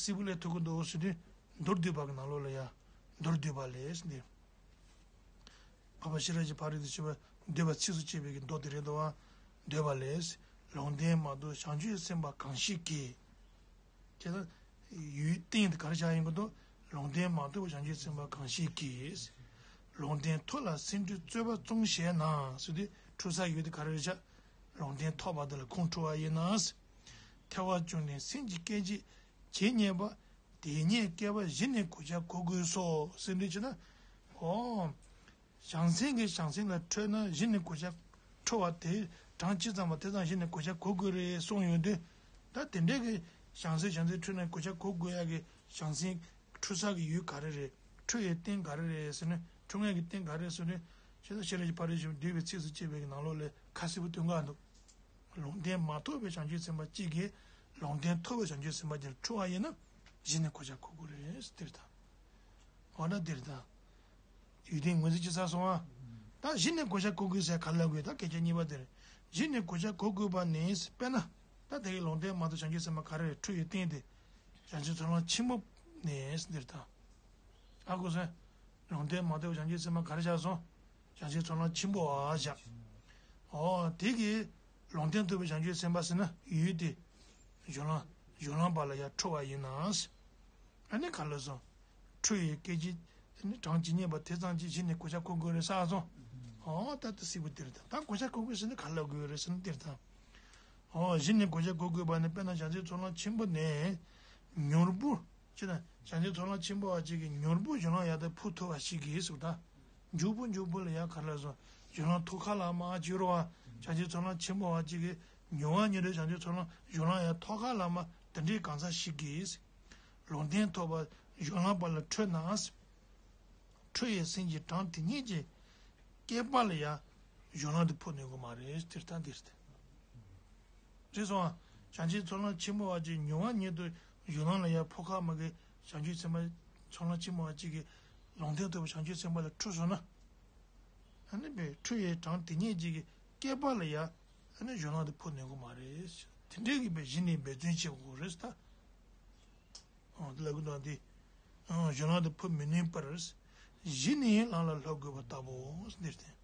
སིལ་བུ་ལས་ཐོབ་ཀྱི་འདུག་ཟེར་དུས་མདོར་བསྡུས་པ་གི་ནང་ལོགས་ལ་ཡ། མདོར་བསྡུས་པ་ལས་འདི། འཕགས་པ་ཤེས་རབ་ཀྱི་ཕ་རོལ་ཏུ་ཕྱིན་པ་འདོད་པ་ཚིགས་སུ་བཅད་པའི་གི་མདོ་དེ་རེད་དོ། འདོད་པ་ལས། ལུང་བསྟན་མ་ཐོབ་བྱང་ཆུབ་སེམས་དཔའ་གང་ཞིག་གིས། དེ་ལ་ཡུལ་རྟེན་དེ་ག་རེ་བྱ་ཡིན་གོ་དོ། ལུང་བསྟན་མ་ཐོབ་བྱང་ཆུབ་སེམས་དཔའ་གང་ཞིག་གིས། ལུང་བསྟན་ཐོབ་ལ་སེམས་ཁྲལ་རྩོད་པ་བཙོང་ཞེ་ན་ཟེར་དུས་འཁྲུལ་ས་ཡུལ་དེ་ག་རེ་རེད་བྱ། ལུང་བསྟན་ཐོབ་པ་དེ་ལ་ཁོང་ཁྲོ་བ་ཡིན་ན། ཐལ་བ་བཅུག་ནས་སེམས་ཀྱི་སྐད་ཅིག་ཇི་སྙེད་པ། དེ་སྙེད་བསྐལ་པ་བཞི་ནས་གོ་ཆ་གོ་དགོས་སོ་ཟེར་འདི་བྱས་ན། ཨོ། བྱང་སེམས་ཀྱིས་བྱང་སེམས་ལ་འཕྲོད་ན་བཞི་ནས་གོ་ཆ་འཕྲོ་བ་དེ་གྲངས་ཅི་ཙམ་པ་དེ་ཙམ་བཞི་ནས་གོ་ཆ་གོ་དགོས་རེད་གསུངས་ཡོང་དུས། ད་དེ་འདྲའི་གི་བྱང་སེམས་བྱང་སེམས་འཕྲོད་ན་གོ་ཆ་གོ་དགོས་ཡ་གི་བྱང་སེམས་འཁྲུལ་ས་གི་ཡུལ་ག་རེ་རེད། འཁྲུལ་ཡའི་རྟེན་ག་རེ་རེད་ཟེར་ན་འཁྲུལ་ངེས་ཀྱི་རྟེན་ག་རེ་ཟེར་ན། ཤེས་རབ་ཤེས་རབ་ཀྱི་ཕ་རོལ་ཏུ་ཕྱིན་པ་འདོད་པའི་ཚིགས་སུ་བཅད་པའི་གི་ནང་ལོགས་ལས་ཁ་གསལ་པོ་སྟོན་ག་འདུག་ལུང་བསྟན་མ་ཐོབ་པའི་བྱང་ཆུབ་སེམས་དཔའ་གཅིག་གིས་ལུང་བསྟན་ཐོབ་པའི་བྱང་ཆུབ་སེམས་དཔའ་དེར་འཁྲུལ་བ་ཡིན་ན་གཞི་ནས་གོ་ཆ་གོ་དགོས་རེད་དེར་ད། འོ་ན་དེར་ད། ཡུལ་རྟེན་ངོས་འཛིན་ཅི་ས་སོང་ཨ། ད་གཞི་ནས་གོ་ཆ་གོ་དགོས་ཟེར་ག་ལ་དགོས་ད་སྐད་ཆ་གཉིས་པ་དེར། གཞི་ནས་གོ་ཆ་གོ་དགོས་པ་ནི་དཔེར་ན། ད་དེ་གའི་ལུང་བསྟན་མ་ཐོབ་བྱང་ཆུབ་སེམས་དཔའ་ག་རེ་རེད་འཁྲུལ་ཡོད་རྟེན་དེ། བྱང་ཆུབ་ཚོགས་ལམ་ཆེན་པོ་ནས་དེར་ད། ཨ་ཁུ་སོན། ལུང་བསྟན་མ་ཐོབ་བྱང་ཆུབ་སེམས་དཔའ་ག་རེ་བཞག་སོང་། བྱང་ཆུབ་ཚོགས་ལམ་ཆེན་པོ་བ་བཞག་ཨོ་དེ་གི་ལུང་བསྟན་ཐོབ་པའི་བྱང་ཆུབ་སེམས་དཔའ་ཟེར་ན་ཡུལ་དེ། གཞུང་ལམ་གཞུང་ལམ་པ་ལ་ཡང་འཁྲུལ་བ་ཡིན་ན། ཨ་ནི་ག་ལ་སོང་། འཁྲུལ་བའི་སྐད་ཅིག་ནི་གྲངས་ཇི་སྙེད་པ་དེ་ཙམ་གྱིས་གཞི་ནས་གོ་ཆ་གོ་དགོས་རེད་ས་སོང་། ཨོ་ད་ལྟ་སྲིད་པ་དེར་ད་ད་གོ་ཆ་གོ་དགོས་ཟེར་ན་ག་ལ་དགོས་རེད་ཟེར་ན་དེར་ད། ཨོ་གཞི་ནས་གོ་ཆ་གོ་དགོས་པ་ནི་དཔེར་ན་བྱང་ཆུབ་ཚོགས་ལམ་ཆེན་པོ་ནས་མྱུར་པོ། ཅེ་ན། བྱང་ཆུབ་ཚོགས་ལམ་ཆེན་པོ་བ་གཅིག་གིས་མྱུར་པོ་གཞུང་ལམ་ཡར་དུ་འཕུར་ཐུབ་པ་ཞིག་གིས་ཟེར་ད། མགྱོགས་པོ་མགྱོགས་པོ་ལ་ཡར་ག་ལ་སོང་། གཞུང་ལམ་ཐོག་ཁ་ལ་མར་བྱེད་རོགས་བ། བྱང་ཆུབ་ཚོགས་ལམ་ཆེན་པོ་བ་གཅིག་གིས་མྱུར་བ་མྱུར་དུ་བྱང་ཆུབ་ཚོགས་ལམ་གཞུང་ལམ་ཡར་ཐོག་ཁ་ལ་མར་དེ་འདྲའི་གང་ཟག་ཞིག་གིས། ལུང་བསྟན་ཐོབ་པ་གཞུང་ལམ་པ་ལ་འཕྲོད་ན། འཁྲུལ་བའི་སེམས་ཀྱི་གྲངས་དེ་ཉིད་ཀྱི་བསྐལ་པ་ལ་ཡང་གཞུང་ལམ་དུ་འཕོ་ནུས་ཀྱི་མ་རེད་དེར་ལྟ་འདིར་ཏེ། རེད་སོང་ཨ། བྱང་ཆུབ་ཚོགས་ལམ་ཆེན་པོ་བ་ཅིག་མྱུར་བ་ཉིད་དུ་གཞུང་ལམ་ལ་ཡང་འཕོ་ཁག་མ་གི་བྱང་ཆུབ་སེམས་དཔའ་ཚོགས་ལམ་ཆེན་པོ་བ་ཅིག་གིས་ལུང་བསྟན་ཐོབ་པའི་བྱང་ཆུབ་སེམས་དཔའ་ལ་འཁྲུལ་སོང་ན། ཨ་ནི་པའི་འཁྲུལ་བའི་གྲངས་དེ་ཉིད་ཅིག་གི་བསྐལ་པ་ལ་ཡང་ཨ་ནི་གཞུང་ལམ་དུ་འཕོ་ནུས་ཀྱི་མ་རེད། དེ་འདྲའི་གི་པའི་གཞི་ནས་འབད་བརྩོན་བྱེད་དགོས་རེད་ད། ལབ་ཀྱི་འདུག་འདི། གཞུང་ལམ་དུ་འཕོ་མི་ནུས་པར། གཞི་ནས་ལམ་ལ་སློབ་དགོས་པ་ལྟ་བུ་འདིར་བསྟན།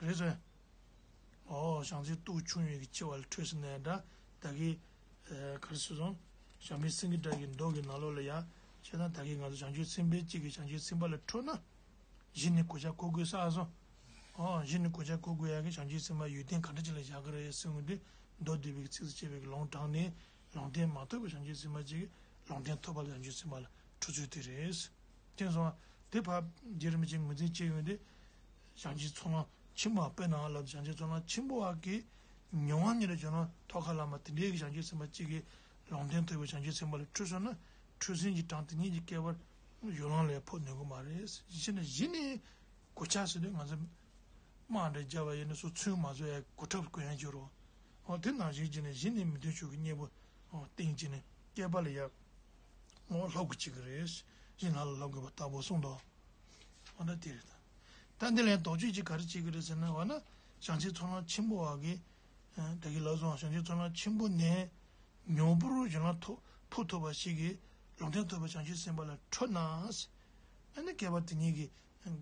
རེད་ཟེར། ཨོ་བྱང་སེམས་སྟོབས་ཆུང་ཡོད་ཀྱི་ཆེ་བ་ལ་འཕྲོས་ཟེར་ནས་འདྲ་ད་གི། ག་རེ་ཟེར་སོང་། བྱམས་པའི་སེང་གེ་སྒྲ་གི་མདོ་གི་ནང་ལོགས་ལ་ཡ། བྱས་ན་ད་གི་ང་ཚོ་བྱང་ཆུབ་སེམས་དཔའ་གཅིག་གིས་བྱང་ཆུབ་སེམས་དཔའ་ལ་འཕྲོད་ན། གཞི་ནས་གོ་ཆ་གོ་དགོས་ས་སོང་། ཨོ་གཞི་ནས་གོ་ཆ་གོ་དགོས་ཡ་གི་བྱང་ཆུབ་སེམས་དཔའ་ཡོན་ཏན་ག་འདྲ་ཅིག་ལ་བཞག་གི་རེད་ཟེར་འོང་དུས་མདོ་སྡུད་པའི་ཚིགས་སུ་བཅད་པའི་ལུང་དྲངས་ནས་ལུང་བསྟན་མ་ཐོབ་པའི་བྱང་ཆུབ་སེམས་དཔའ་གཅིག་གིས་ལུང་བསྟན་ཐོབ་པ་ལ་བྱང་ཆུབ་སེམས་དཔའ་ལ་འཁྲུལ་ཚུལ་དེ་རེད། དེ་སོང་དེ་བར་རྗེ་རིན་པོ་ཆེས་ངོས་འཛིན་བྱས་ཡོང་དུས། བྱང་ཆུབ་ཚོགས་ལམ་ཆེན་པོ་བ་དཔེར་ན་ལབ་བྱང་ཆུབ་ཚོགས་ལམ་ཆེན་པོ་བ་གི་མྱུར་བ་ཉིད་ལ་བྱོན་ན་ཐོག་ཁ་ལ་མ་དེ་འདྲའི་གི་བྱང་ཆུབ་སེམས་དཔའ་གཅིག་གིས་ལུང་བསྟན་ཐོབ་པའི་བྱང་ཆུབ་སེམས་དཔའ་ལ་འཁྲུལ་སོང་ན་འཁྲུལ་སེམས་ཀྱི་གྲངས་དེ་ཉིད་ཀྱི་བསྐལ་པར་གཞུང་ལམ་ལ་འཕོ་ནུས་ཀྱི་མ་རེད། གཞི་ནས་གཞི་ནས་གོ་ཆ་ཟེར་དུས་ང་ཚོ་དམག་འདྲ་རྒྱབ་པ་ཡིན་ན་སོ་ཚུན་མ་བཟོད་ཡ་གོ་ཁྲབ་གོན་ཡ་བྱོས་རོགས། འོ་དེ་ནང་བཞིན་བྱས་ནས་གཞི་ནས་མི་མཐུན་ཕྱོགས་ཀྱི་གཉེན་པོ་འོ་སྟེང་བྱས་ནས་བསྐལ་པ་ལ་ཡ། འོ་སློབ་དགོས་ཀྱི་རེད། གཞི་ལམ་ལ་སློབ་དགོས་པ་ལྟ་བུ་གསུངས་འདུག་འོ་ན་དེ་རེད་ད། ད་འདི་ལན་དོགས་གཅོད་ཅིག་ག་རེ་བྱེད་ཀྱི་རེད་ཟེར་ན་འོ་ན་བྱང་ཆུབ་ཚོགས་ལམ་ཆེན་པོ་བ་གི། ད་གི་ལགས་སོ་བྱང་ཆུབ་ཚོགས་ལམ་ཆེན་པོ་ནས་མྱུར་པོར་གཞུང་ལམ་ཐོབ་འཕོ་ཐུབ་པ་ཞིག་གིས་ལུང་བསྟན་ཐོབ་པའི་བྱང་ཆུབ་སེམས་དཔའ་ལ་འཕྲོད་ན། ཨ་ནི་བསྐལ་པ་དེ་ཉིད་ཀྱི་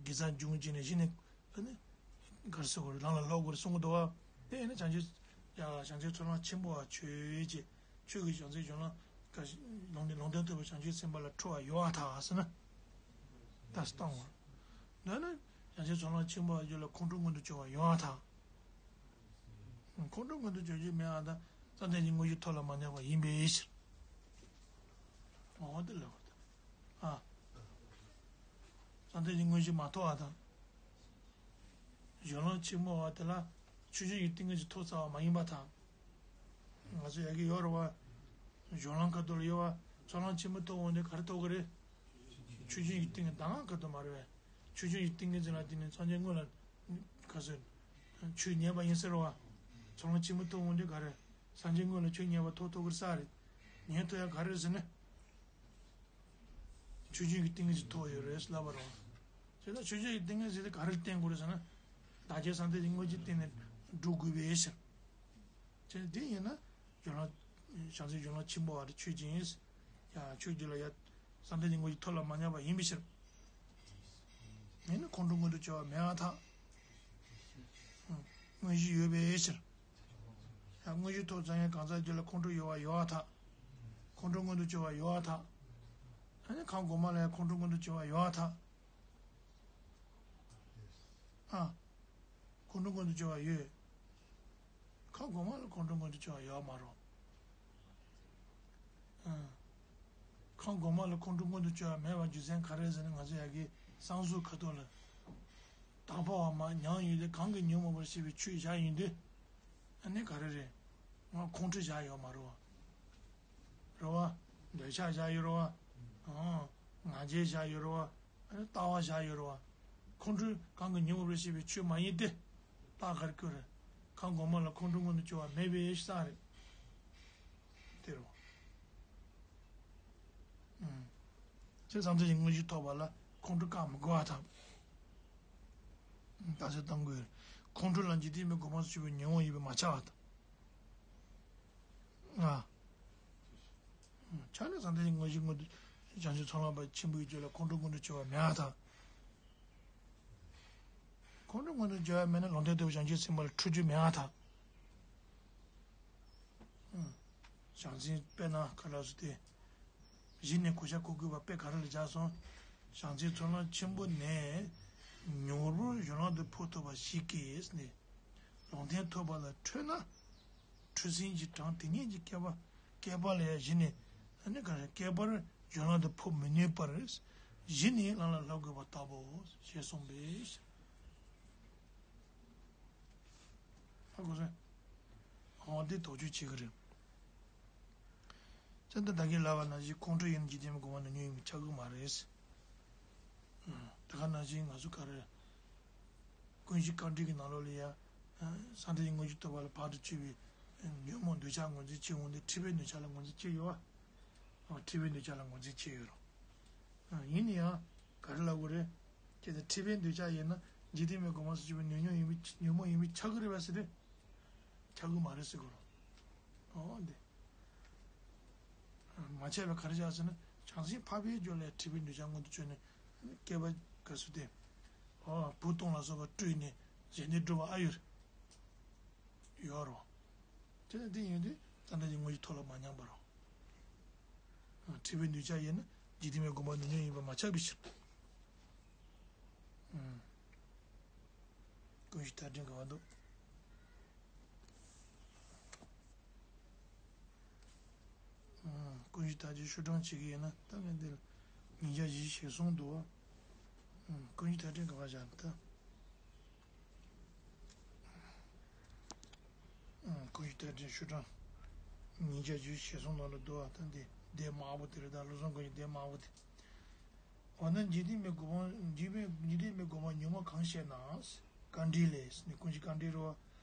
དགེ་རྩ་འབྱུང་བྱས་ནས་གཞི་ནས་ཨ་ནི་ག་རེ་ཟེར་དགོས་རེད་ལམ་ལ་སློབ་དགོས་རེད་གསུང་གི་འདུག་བ། དེ་ཡིན་ན་བྱང་ཆུབ་ཡ་བྱང་ཆུབ་ཚོགས་ལམ་ཆེན་པོ་བ་ཆོས་ཀྱི་ཆོས་ཀྱི་བྱང་སེམས་གཞུང་ལམ་ག་ལུང་བསྟན་ལུང་བསྟན་ཐོབ་པའི་བྱང་ཆུབ་སེམས་དཔའ་ལ་འཕྲོད་པ་ཡོད་པར་ཐལ་ཟེར་ན། ད་སྟོང་བ། འདི་ནི་བྱང་ཆུབ་ཚོགས་ལམ་ཆེན་པོ་བ་ཆོས་ལ་ཁོང་ཁྲོ་མངོན་དུ་གྱུར་པ་ཡོད་པར་ཐལ། ཁོང་ཁྲོ་མངོན་དུ་གྱུར་རྒྱུ་མེད་པར་ཐལ། བསམ་གཏན་གྱི་དངོས་གཞི་ཐོབ་ལ་མ་ཉམས་པ་ཡིན་པའི་ཕྱིར། འོ་དེ་ལ་བར་དུ། ཨ། བསམ་གཏན་གྱི་དངོས་གཞི་མ་ཐོབ་པར་ཐལ། གཞུང་ལམ་ཆེན་མོ་བ་དེ་ལ་ཆོས་ཅན་གྱི་ཏིང་ངེ་འཛིན་ཐོབ་ཚར་བ་མ་ཡིན་པར་ཐལ། ང་ཚོ་ཡ་གི་ཡོད་རེད་བ། གཞུང་ལམ་ཁ་ཐུག་ལ་ཡོད་བ། ཚོགས་ལམ་ཆེན་མོ་ཐོབ་འོང་དུས་ག་རེ་ཐོབ་ཀྱི་རེད། ཆོས་ཅན་གྱི་ཏིང་ངེ་གདམས་ངག་ཁ་ཐུག་མ་རེད་བས། ཆོས་ཅན་གྱི་ཏིང་ངེ་འཛིན་ལ་བརྟེན་ནས་སངས་རྒྱས་དངོས་ལ། ག་ཟེར། ཆོས་ཉན་པ་ཡིན་ཟེར་བ། ཚོགས་ལམ་ཆེན་མོ་ཐོབ་འོང་དུས་ག་རེ། སངས་རྒྱས་དངོས་ལ་ཆོས་ཉན་པ་ཐོབ་ཐུབ་ཀྱི་རེད་ས་རེད། ཉན་ཐུབ་ཡ་ག་རེ་རེད་ཟེར་ན། ཆོས་ཅན་གྱི་ཏིང་ངེ་འཛིན་ཐོབ་ཡོད་རེད་ལབ་པ་རེད། བྱས་ཙང་ཆོས་ཅན་གྱི་ཏིང་ངེ་འཛིན་དེ་ག་རེ་བསྟེན་དགོས་རེད་ཟེར་ན། བདག་ཅག་བསམ་གཏན་གྱི་དངོས་གཞི་བསྟེན་ནས་སྒྲུབ་དགོས་པའི་ཕྱིར། བྱས་ཙང་དེ་ཡིན་ན། བྱང་སེམས་སྒྲོལ་ལམ་ཆེན་པོ་བ་རེད་ཆོས་ཅན། ཡ་ཆོས་ཅན་ལ་ཡ། བསམ་གཏན་གྱི་དངོས་གཞི་ཐོབ་ལ་མ་ཉམས་པ་ཡིན་པའི་ཕྱིར། ཡིན་ན་ཁོང་ཁྲོ་མངོན་དུ་གྱུར་བ་མེད་པར་ཐལ། དངོས་གཞི་ཡོད་པའི་ཕྱིར། ཡང་དངོས་གཞི་ཐོབ་ཙམ་ཡང་གང་ཟག་རྒྱུད་ལ་ཁོང་ཁྲོ་ཡོད་པ་ཡོད་པར་ཐལ། ཁོང་ཁྲོ་མངོན་དུ་གྱུར་བ་ཡོད་པར་ཐལ། ཨ་ནི་ཁམས་གོང་མ་ལ་ཡང་ཁོང་ཁྲོ་མངོན་དུ་གྱུར་བ་ཡོད་པར་ཐལ། ཨ། ཁོང་ཁྲོ་མངོན་དུ་གྱུར་བ་ཡོད། ཁམས་གོང་མ་ལ་ཁོང་ཁྲོ་མངོན་དུ་གྱུར་བ་ཡོད་མ་རེད། ཨ། ཁམས་གོང་མ་ལ་ཁོང་ཁྲོ་མངོན་དུ་གྱུར་བ་མེད་པ་རྒྱུ་མཚན་ག་རེ་ཟེར་ན། ང་ཚོ་ཡ་གི་བསམ་གཟུགས་ཁ་ཐོག་ལ། དང་པོ་བ་མ་མྱང་ཡོད་དེ་གང་གིས་ཉོན་མོངས་པར་ཤེས་པའི་ཆོས་བཞག་ཡིན་དུས། ཨ་ནི་ག་རེ་རེད། ང་ཁོང་ཁྲོ་བཞག་ཡོད་མ་རེད་བ། རེད་བ། འདོད་ཆགས་བཞག་ཡོད་རེད་བ། ཨང་། ང་རྒྱལ་བཞག་ཡོད་རེད་བ། ཨ་ནི་ལྟ་བ་བཞག་ཡོད་རེད་བ། ཁོང་ཁྲོ་གང་གིས་ཉོན་མོངས་པར་ཤེས་པའི་ཆོས་མ་ཡིན་ཏེ། རྟགས་ག་རེ་བཀོད་རེད། ཁམས་གོང་མ་ལ་ཁོང་ཁྲོ་མངོན་དུ་གྱུར་བ་མེད་པའི་ས་རེད། དེ་རེད་བ། ཨང་། ཅེས་བསམ་གཏན་གྱི་དངོས་གཞི་ཐོབ་པ་ལ་ཁོང་ཁྲོ་བཀག་མི་དགོས་པ་དང་། རྟགས་གསལ་གཏང་དགོས། ཁོང་ཁྲོ་ལ་འཇིག་རྟེན་པའི་སྒོ་མོ་ཆོད་པའི་ཉོན་མོངས་ཡིན་པས་མ་ཁྱབ་པ་དང་། ཨ། ཆ་ནས་བསམ་གཏན་གྱི་དངོས་གཞི་མངོན་དུ། བྱང་ཆུབ་ཚོགས་ལམ་པ་ཆེན་པོའི་རྒྱུད་ལ་ཁོང་ཁྲོ་མངོན་དུ་གྱུར་བ་མེད་པ་དང་། ཁོང་ཁྲོ་མངོན་དུ་གྱུར་བ་མེད་ན་ལུང་བསྟན་ལྟ་བུ་བྱང་ཆུབ་སེམས་དཔའ་ལ་འཁྲུལ་རྒྱུ་མེད་པ་དང་། བྱང་སེམས་དཔེར་ན་ག་ལ་སུ་སྟེ། གཞི་ནས་གོ་ཆ་གོ་དགོས་པ་དཔེ་ག་རེ་ལ་བཞག་སོང་། བྱང་སེམས་ཚོགས་ལམ་ཆེན་པོ་ནས། མྱུར་བོར་གཞུང་ལམ་དུ་འཕོ་ཐུབ་པ་ཞིག་གིས་ནི། ལུང་བསྟན་ཐོབ་པ་ལ་འཕྲོད་ན། འཁྲུལ་སེམས་ཀྱི་གྲངས་དེ་ཉིད་ཀྱི་བསྐལ་པ། བསྐལ་པ་ལ་ཡང་གཞི་ནས། ཨ་ནི་ག་རེ་བསྐལ་པར་གཞུང་ལམ་དུ་འཕོ་མི་ནུས་པར། གཞི་ནས་ལམ་ལ་བསླབ་དགོས་པ་ལྟ་བུའོ་ཞེས་གསུངས་པས། ཧ་གོ་སོང་། འོ་འདི་དོགས་གཅོད་བྱེད་ཀྱི་རེད། བཙན་དུ་བདག་གིས་ལབ་པ་ནང་བཞིན་ཁོང་ཁྲོ་ཡིན་ན་འཇིག་རྟེན་པའི་སྒོ་མོ་ནས་ཉོན་ཡིན་པས་ཁྱབ་ཀྱི་མ་རེད། ཨ། དེ་ག་ནང་བཞིན་ང་ཚོ་ག་རེ། ཀུན་གཞི་དཀའ་འགྲེལ་གྱི་ནང་ལོགས་ལ་ཡ། ཨ། བསམ་གཏན་གྱི་དངོས་གཞི་ཐོབ་པ་ལ་བར་དུ་གཅོད་པའི། ཨ། ཉོན་མོངས་འདོད་ཆགས་ངོས་འཛིན་བྱེད་འོང་དུས་འཁྲིས་པའི་འདོད་ཆགས་ལ་ངོས་འཛིན་བྱེད་ཡོད་པ། ཨ། འཁྲིས་པའི་འདོད་ཆགས་ལ་ངོས་འཛིན་བྱེད་ཡོད་རུང་། ཨ། ཡིན་ན་ཡང་། ག་རེ་ལབ་དགོས་རེད། ཁྱེད་ཚོ་འཁྲིས་པའི་འདོད་ཆགས་ཡིན་ན་འཇིག་རྟེན་པའི་སྒོ་མོ་ཆོད་པའི་ཉོན་མོངས་ཡིན་པའི་ཉོན་མོངས་ཡིན་པས་ཁྱབ་ཀྱི་རེད་པས་ཟེར་ཏེ། ཁྱབ་ཀྱི་མ་རེད་ཟེར་དགོས་རུང་། འོ་འདི། མ་ཁྱབ་པ་ག་རེ་བྱས་ཟེར་ན། བྱང་སེམས་འཕགས་པའི་རྒྱུད་ལ་འཁྲིས་པའི་འདོད་ཆགས་མངོན་དུ་གྱུར་ནས། བསྐལ་པ་ག་ཚོད་དེ། འོ་བུ་སྟོང་ལ་སོགས་པ་སྤྲུལ་ནས་གཞན་དོན་སྒྲུབ་པ་ཨ་ཡོད་རེད། ཡོད་རེད། དེ་ནི་དེ་ཡིན་དུས་བསམ་གཏན་གྱི་དངོས་གཞི་ཐོབ་ལ་མ་ཉམས་པ་རེད། འཁྲིས་པའི་འདོད་ཆགས་ཡིན་ན་འཇིག་རྟེན་པའི་སྒོ་མོ་ནས་ཉོན་ཡིན་པས་མ་ཁྱབ་པའི་ཕྱིར། ཀུན་གཞི་མཐའ་བྲལ་ག་བ་འདུག་ཀུན་གཞི་མཐའ་བྲལ་ཤོག་གྲངས་བྱེད་ཀྱི་ཡིན་ན་ད་ངས་འདིར་ཉིས་བརྒྱ་བཞི་བཅུ་ཞེ་གསུམ་འདུག་ཀུན་གཞི་མཐའ་བྲལ་ག་བ་བཞག་ད། ཀུན་གཞི་མཐའ་བྲལ་ཤོག་གྲངས་ཉིས་བརྒྱ་བཞི་བཅུ་ཞེ་གསུམ་ནང་ལ་འདུག་ད་འདི་སྡེ་དམར་པོ་དེ་རེད། ད་བློ་བཟང་ཀུན་གཞི་སྡེ་དམར་པོ་དེ། འོ་ན་འཇིག་རྟེན་པའི་སྒོ་མོ་འཇིག་པའི་འཇིག་རྟེན་པའི་སྒོ་མོ་ཉོན་མོངས་གང་ཞེ་ན། དཀའ་འགྲེལ་ལས་ནི་ཀུན་གཞི་དཀའ་འགྲེལ་རེད་བ།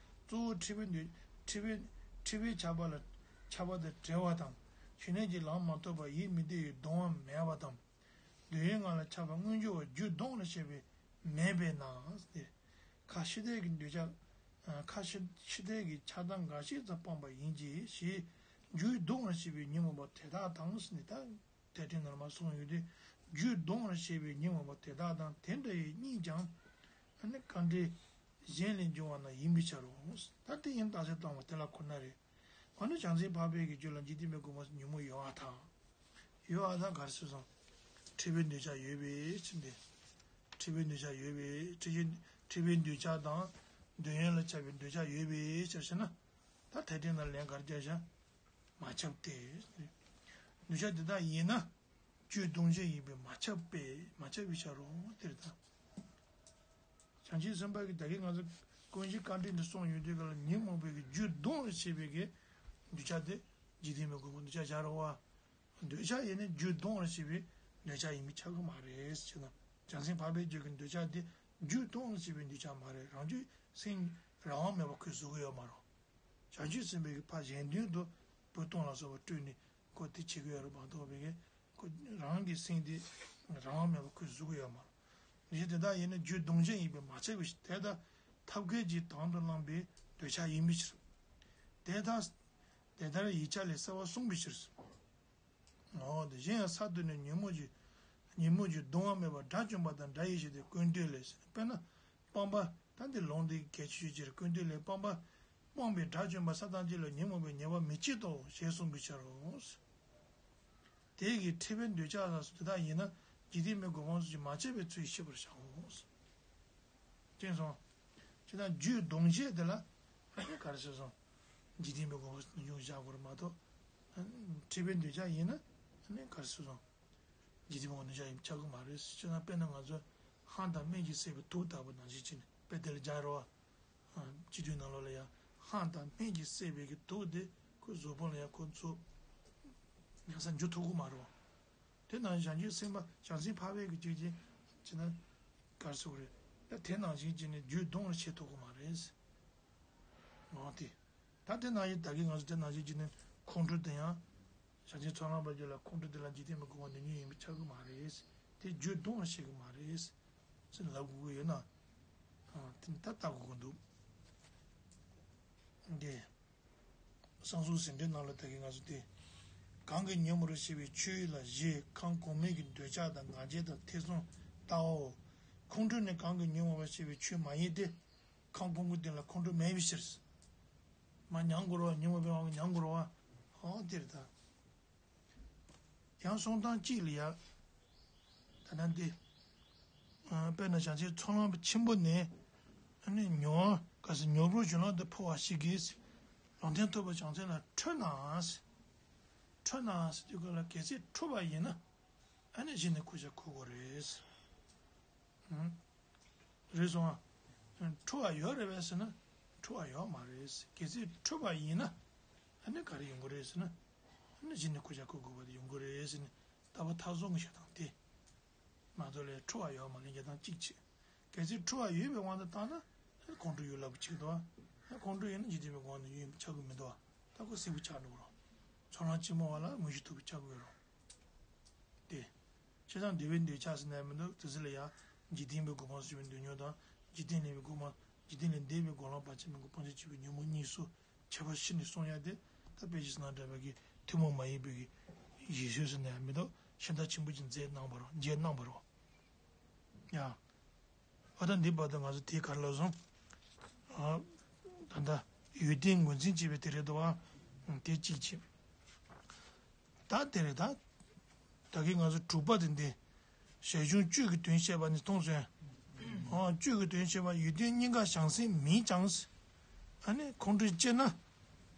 གཙོ་བོ་འཁྲིས་པའི་འདོད་འཁྲིས་པའི་འཁྲིས་པའི་ཆགས་པ་ལ་ཆགས་པ་དང་བྲལ་བ་དང་། ཕྱི་སྣོད་ཀྱི་ལམ་མ་ཐོབ་པར་ཡིད་མི་བདེ་བའི་གདུང་བ་མེད་པ་དང་། འདོད་ཡོན་ལྔ་ལ་ཆགས་པ་མངོན་གྱུར་བ་རྒྱུ་གདུང་ལ་བྱེད་པའི་མེད་པས་ན། ཁ་ཕྱི་ལྟས་ཀྱི་འདོད་ཆགས། ཁ་ཕྱི་ཕྱི་ལྟས་ཀྱི་ཆགས་སྡང་འགའ་ཞིག་ཙམ་སྤངས་པ་ཡིན་གྱི་ཞེས་རྒྱུ་གདུང་ལ་བྱེད་པའི་ཉོན་མོངས་པ་དེ་དག་དང་ཟེར་ནས་ད། དེ་འདྲའི་ནར་མ་གསུངས་ཡོད་དུས། རྒྱུ་གདུང་ལ་བྱེད་པའི་ཉོན་མོངས་པ་དེ་དག་དང་དེ་འདྲ་ཡི་གཉིས་ཀྱང་། ཨ་ནི་དཀའ་འགྲེལ་གཞན་ལས་འབྱུང་བ་ན་ཡིན་པའི་ཕྱིར་རོ། ད་དེ་ཡིན་རྟགས་གསལ་བཏང་བ་དེ་ལ་ཁོ་ན་རེད། འོ་ན་བྱང་སེམས་འཕགས་པའི་གི་རྒྱུད་ལ་འཇིག་རྟེན་པའི་སྒོ་མོ་ཉོན་མོངས་ཡོད་པར་ཐལ། ཡོད་པར་ཐལ་ག་རེ་ཟེར་སོང་། འཁྲིས་པའི་འདོད་ཆགས་ཡོད་པའི་ཕྱིར་ཏེ། འཁྲིས་པའི་འདོད་ཆགས་ཡོད་པའི་འཁྲིས་ཀྱི་འཁྲིས་པའི་འདོད་ཆགས་དང་། འདོད་ཡོན་ལ་ཆགས་པའི་འདོད་ཆགས་ཡོད་པའི་ཕྱིར་ཞེ་ན། ད་མཐའ་བྲལ་ནང་ལན་ག་རེ་རྒྱག་བཞག་མ་ཁྱབ་སྟེ། འདོད་ཆགས་འདི་དག་ཡིན་ན། རྒྱུའི་གདུང་བྱེད་ཡིན་པས་མ་ཁྱབ་པས་མ་ཁྱབ་པའི་ཕྱིར་རོ། དེ་ལྟར། བྱང་ཆུབ་སེམས་དཔའ་གིས་ད་གིན་ང་ཚོ་ཀུན་གཞི་དཀའ་འགྲེལ་འདི་གསུངས་ཡོད་དུས་ག་ལ་ཉོན་མོངས་པའི་གི་རྒྱུ་གདུང་ལ་བྱེད་པའི་གི་འདོད་ཆགས་དེ་འཇིག་རྟེན་པའི་སྒོ་མོ་འདོད་ཆགས་བཞག་རོགས་བ། འདོད་ཆགས་ཡིན་ན་རྒྱུ་གདུང་ལ་བྱེད་པའི་འདོད་ཆགས་ཡིན་པས་ཁྱབ་ཀྱི་མ་རེད་ཟེར་ན། བྱང་སེམས་འཕགས་པའི་རྒྱུད་ཀྱི་འདོད་ཆགས་དེ་རྒྱུ་གདུང་ལ་བྱེད་པའི་འདོད་ཆགས་མ་རེད། རང་རྒྱུ་སེམས་རང་དབང་མེད་པར་ཁོས་བཟོ་གི་ཡོད་མ་རེད། བྱང་ཆུབ་སེམས་དཔའི་གི་ཕ་གཞན་དོན་དུ་བུ་སྟོང་ལ་སོགས་པ་སྤྲུལ་ནས་ཁོ་དེ་བྱེད་ཀྱི་ཡོད་རེད་མ་གཏོགས་པའི་གི་ཁོ་རང་གི་སེམས་དེ་རང་དབང་མེད་པར་ཁོས་བཟོ་གི་ཡོད་མ་རེད། གཞི་དེ་དག་ཡིན་ན་རྒྱུ་ལྡོག་ཕྱིར་ཡིན་པས་མ་ཁྱབ་པའི་ཕྱིར། དེ་ལྟར་ཐབས་མཁས་ཀྱིས་དང་དུ་བླངས་པའི་འདོད་ཆགས་ཡིན་པའི་ཕྱིར། དེ་ལྟར་དེ་ལྟར་ཡིད་ཆེས་ལས་གསལ་བར་གསུངས་པའི་ཕྱིར། འོ་དེ་གཞན་ཡང་ས་བདུན་ནས་ཉོན་མོངས་ཀྱི་ཉོན་མོངས་ཀྱི་གདུང་བ་མེད་པར་དགྲ་བཅོམ་པ་དང་དགྲ་ཡི་ཞེས་ཏེ་ཀུན་བཏུས་ལས་ཟེར། དཔེར་ན་སྤངས་པ་ད་འདི་ལུང་འདི་གལ་ཆེ་ཤོས་ཅིག་རེད། ཀུན་བཏུས་ལས་སྤངས་པ་སྤངས་པས་དགྲ་བཅོམ་པ་ས་དང་ལྕེ་ལ་ཉོན་མོངས་པའི་ཉེས་པ་མི་བྱེད་དོ་ཞེས་གསུངས་པའི་ཕྱིར་རོ། དེ་གི་འཁྲིད་པའི་འདོད་ཆགས་ལ་སོགས་དེ་དག་ཡིན་ན་འཇིག་རྟེན་པའི་གོ་འཕང་སོགས་ཀྱིས་མ་ཁྱབ་པའི་ཚུལ་ཤེས་པར་བྱའོ། ཅེས་སོ། ཅེས་དང་རྒྱུ་ལྡོག་ཕྱིར་དེ་ལ་ཨ་ནི་ག་རེ་ཟེར་སོང་། འཇིག་རྟེན་པའི་གོ་འཕང་སོགས་ཀྱིས་བཞག་དགོས་རེད་མ་གཏོགས། འཁྲིད་པའི་འདོད་ཆགས་ཡིན་ན་ཨ་ནི་ག་རེ་ཟེར་སོང་། འཇིག་རྟེན་པའི་གོ་འཕང་སོགས་ཀྱིས་ཆགས་ཀྱི་མ་རེད། ཅེས་ན་དཔེར་ན་ང་ཚོ་ཧང་དང་སྨན་གྱིས་བསད་པའི་དུག་ལྟ་བུ་ནང་བཞིན་བྱས་ནས་དཔེ་དེ་ལ་སྦྱར་རོ། སྤྱི་དོན་ནང་ལོགས་ལ་ཡང་ཧང་དང་སྨན་གྱིས་བསད་པའི་གི་དུག་དེ་ཁོའི་གཟུགས་པོ་ལ་ཡང་ཁོ་ཚོ་ཡང་སར་འཇུ་ཐུབ་ཀྱི་མ་རེད། དེ་ནང་བཞིན་བྱང་ཆུབ་སེམས་དཔའ་བྱང་སེམས་འཕགས་པའི་གི་རྒྱུད་ཀྱི་ཅི་ན་ག་རེ་ཟེར་དགོས་རེད། ད་དེ་ནང་བཞིན་བྱས་ནས་རྒྱུ་ལྡོག་ལ་བྱེད་ཐུབ་ཀྱི་མ་རེད། འོ་དེ། ད་དེ་ནང་བཞིན་ད་གིན་ང་ཚོ་དེ་ནང་བཞིན་བྱས་ནས་ཁོང་ཁྲོ་དེ་ཡང་། བྱང་ཆུབ་ཚོགས་ལམ་པ་རྒྱུད་ལ་ཁོང་ཁྲོ་དེ་ལ་འཇིག་རྟེན་པའི་གོ་འཕང་ནི་ཉིད་ཡིན་པས་ཁྱབ་ཀྱི་མ་རེད། དེ་རྒྱུ་ལྡོག་ལ་བྱེད་ཀྱི་མ་རེད། ཅེས་ལབ་དགོས་ཀྱི་ཡོད་ན། ཨ། དེ་ད་ལྟ་དགོས་ཀྱི་འདུག་འདི། གསང་གསུམ་ཟིན་བྲིས་ནང་ལ་ད་གིན་ང་ཚོ་དེ། གང་གིས་ཉོན་མོངས་པར་ཤེས་པའི་ཆོས་ལ་བཞི། ཁམས་གོང་མའི་གི་འདོད་ཆགས་དང་ང་རྒྱལ་དང་ཐེ་ཚོམ་ལྟའོ། ཁོང་ཁྲོ་ནི་གང་གིས་ཉོན་མོངས་པར་ཤེས་པའི་ཆོས་མ་ཡིན་ཏེ། ཁམས་གོང་མའི་སྟེང་ལ་ཁོང་ཁྲོ་མེད་པའི་ཕྱིར། མ་ཉམས་དགོས་རེད་བ། ཉོན་མོངས་པའི་དབང་གིས་ཉམས་དགོས་རེད་བ། ཨོ་དེ་རེད་ད། ཡང་གསུང་སྟངས་གཅིག་ལ་ཡ། ད་ལྟ་འདི། ཨ། དཔེར་ན་བྱང་ཆུབ་ཚོགས་ལམ་པ་ཆེན་པོ་ནས། ཨ་ནི་ཉོན། ག་ཟེར། ཉོན་པོ་གཞན་ལམ་དུ་འཕོ་བ་ཞིག་གིས། ལུང་བསྟན་ཐོབ་པའི་བྱང་སེམས་ལ་ཁྲོས་ན། ཁྲོས་ན་ཟེར་དུས་སྐབས་ལ་གལ་སྲིད་ཁྲོས་པ་ཡིན་ན། ཨ་ནི་གཞི་ནས་གོ་ཆ་བགོ་དགོས་རེད། ཨང་། རེད་སོང་ཨ། ཁྲོ་བ་ཡོད་རེད་པས་ཟེར་ན། ཁྲོ་བ་ཡོད་མ་རེད། གལ་སྲིད་ཁྲོས་པ་ཡིན་ན། ཨ་ནི་ག་རེ་ཡོང་གི་རེད་ཟེར་ན། ཨ་ནི་གཞི་ནས་གོ་ཆ་བགོ་དགོས་པ་དེ་ཡོང་གི་རེད་ཟེར་ནས་ལྟ་བ་མཐའ་བཟུང་གི་བཤད་སྟངས་དེ། མ་གཏོགས་ལས་ཁྲོ་བ་ཡོད་མ་རེད་བཤད་སྟངས་གཅིག་བྱས། གལ་སྲིད་ཁྲོ་བ་ཡོད་པའི་དབང་དུ་བཏང་ན། ཁོང་ཁྲོ་ཡོད་ལབ་གཅིག་འདུག་ཨ། ཁོང་ཁྲོ་ཡོད་ན་འཇིག་རྟེན་པའི་ངོ་ནས་ཡོད་ཆགས་ཀྱི་མི་འདུག་ཨ། ད་ཁོ་སྲིད་པ་ཆགས་འགྲོ་གི་རེད། ཚོགས་ལམ་ཆེན་མོ་བ་ལ་དངོས་གཞི་ཐོབ་པ་ཆགས་ཀྱི་ཡོད་རེད། དེ། བྱས་ཙང་འདོད་པའི་འདོད་ཆགས་ཟེར་ནས་མི་འདུག་དེ་ཚོ་ལ་ཡང་འཇིག་རྟེན་པའི་གོ་འཕང་སོགས་པའི་འདོད་ཉོན་དང་། འཇིག་རྟེན་ལས་པའི་གོ་འཕང་། འཇིག་རྟེན་ལས་འདས་པའི་གོ་ལ་བར་ཆད་མེད་པའི་སྤང་བྱ་ཆེན་པོའི་ཉོན་མོངས་གཉིས་སུ་ཁྱད་པར་ཕྱེ་ནས་གསུང་ཡ་དེ། ད་དཔེ་ཆ་ནང་འདྲ་བའི་གི་ཐུན་མོང་མ་ཡིན་པའི་གི་བཞེད་སྲོལ་ཟེར་ནས་མི་འདུག་གཞན་དག་ཆེན་པོ་ཅིག་མཛད་གནང་བ་རེད། མཛད་གནང་བ་རེད། ཡ། ཨ་ད་འདི་བར་དུ་ང་ཚོ་དེའི་ག་རེ་ལབ་སོང་། ཨ། ད་ལྟ་ཡོན་ཏན་ངོས་འཛིན་བྱེད་པའི་དེ་རེད་འདུག་ཨ། དེ་གཅིག་བྱས། ད་དེ་རེད་ད། ད་གིན་ང་ཚོ་དྲུག་པ་དེ་འདི། ཞལ་གཞུང་བཅུད་ཀྱི་དོན་བཤད་པ་ནི་མཐོང་སོང་། ཨོ་བཅུད་ཀྱི་དོན་བཤད་པ་ཡོན་ཏན་གཉིས་ཀ་བྱང་སེམས་མིན་ཀྱང་། ཨ་ནི་ཁོང་ཁྲོས་སྐྱེས་ན།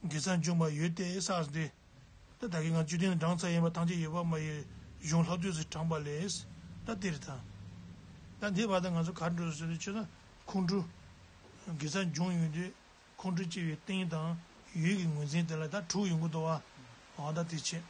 དགེ་རྩ་འབྱུང་བ་ཡོད་དེ་ས་སྟེ། ད་ད་གིན་ང་བཅུད་ལྡན་གྲངས་ཚད་ཡིན་པ་ཐམས་ཅད་ཡོད་པ་མ་ཡིན་གཞུང་ལྷག་བསྡུས་སུ་དྲངས་པ་ལས། ད་དེ་རེད་ད། ད་འདི་བར་དུ་ང་ཚོ་ག་རེ་འགྲོ་ཟེར་ན་ཁོང་ཁྲོ། དགེ་རྩ་འབྱུང་ཡོང་དུས། ཁོང་ཁྲོ་སྐྱེ་བའི་རྟེན་དང་ཡུལ་གྱི་ངོས་འཛིན་དེ་ལ་ད་དྲུག་ཡོང་གི་འདུག་བ། འོ་ད་དེ་བྱས།